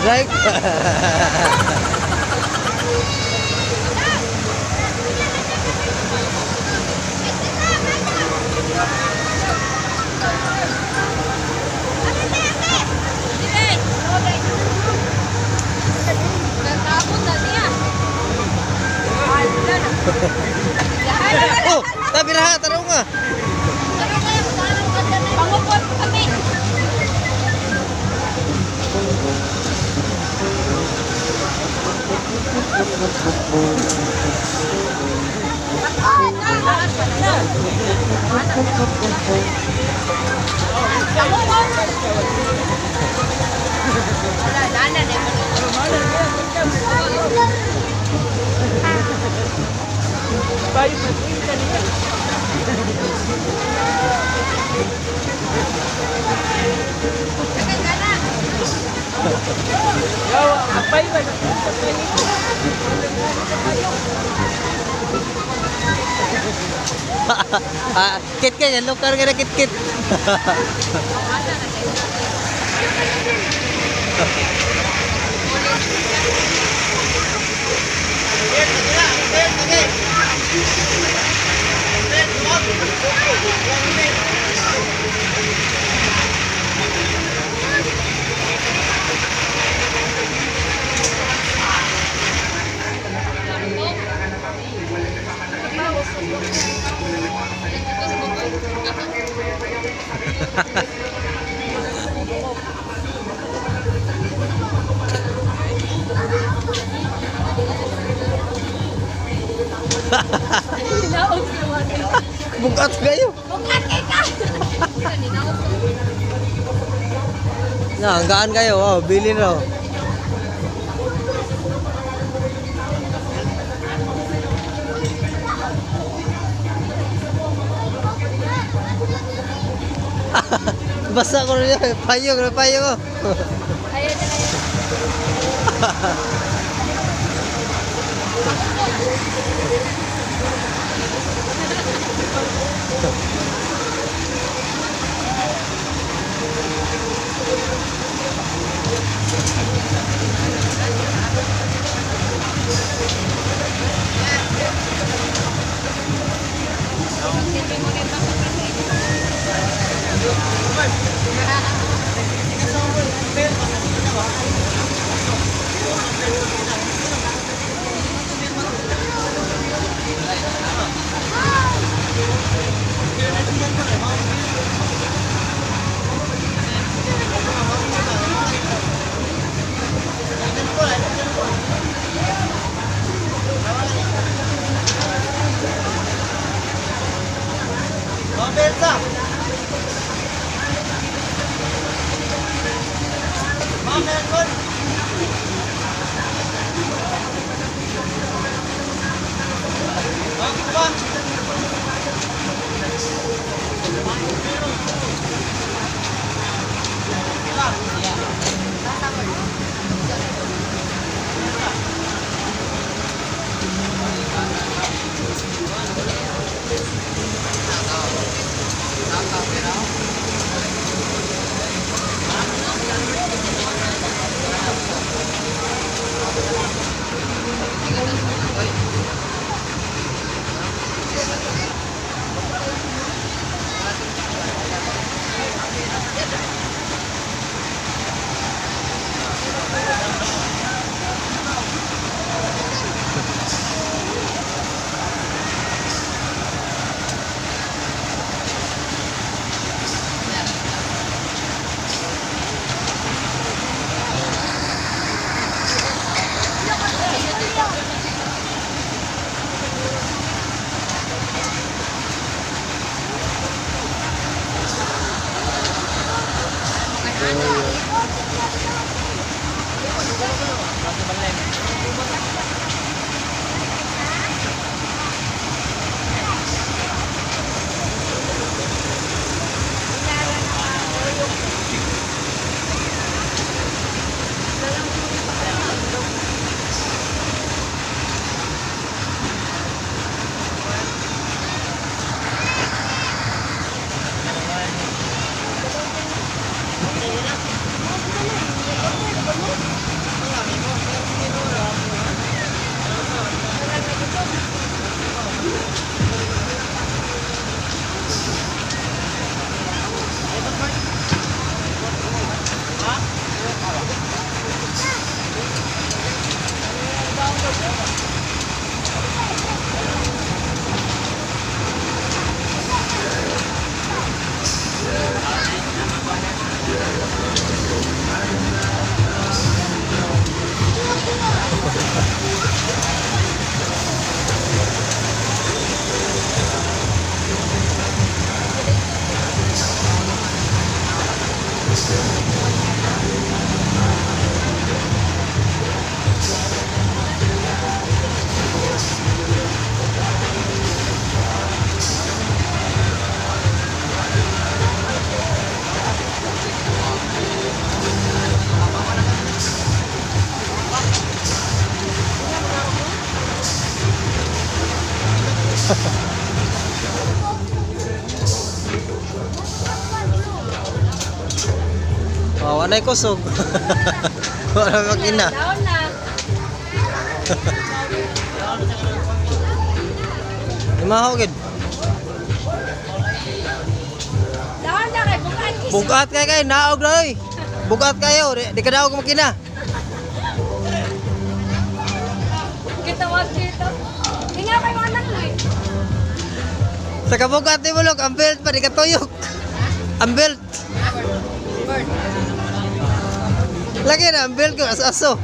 Drive. Nagtapon na niya. Oh, tabi ra, taraw nga. Pangupot kami. Ah, kit kit, yan lugar ka na kit kit. Hinaog siya mga. Bukat kayo. Bukat kay ka! Na, hanggaan kayo. Oh, bilin raw. Basa ko rin yan. Payong, payong ko. Ayan na ayan. Oh, walay kusog. Wala makina. Down na. Imaho gid. Down na kay bukat. Bugat kay kay naog na oy. Bugat kayo, di ka daog makina. Kita was dito. Hinga kay mga anak mo eh. Sa kabugat ni bulok, ang belt pa di ka tuyok. Ang belt. Lagi na ang belt ko aso-aso.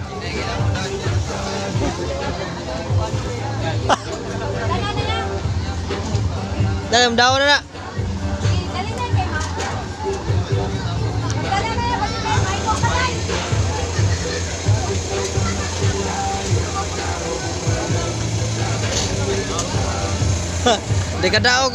Dala na yan. Dali, daw na na. Sige, dali na kay ma. Dala na yan kasi kay ma. Ikaw ka na. Di ka daog.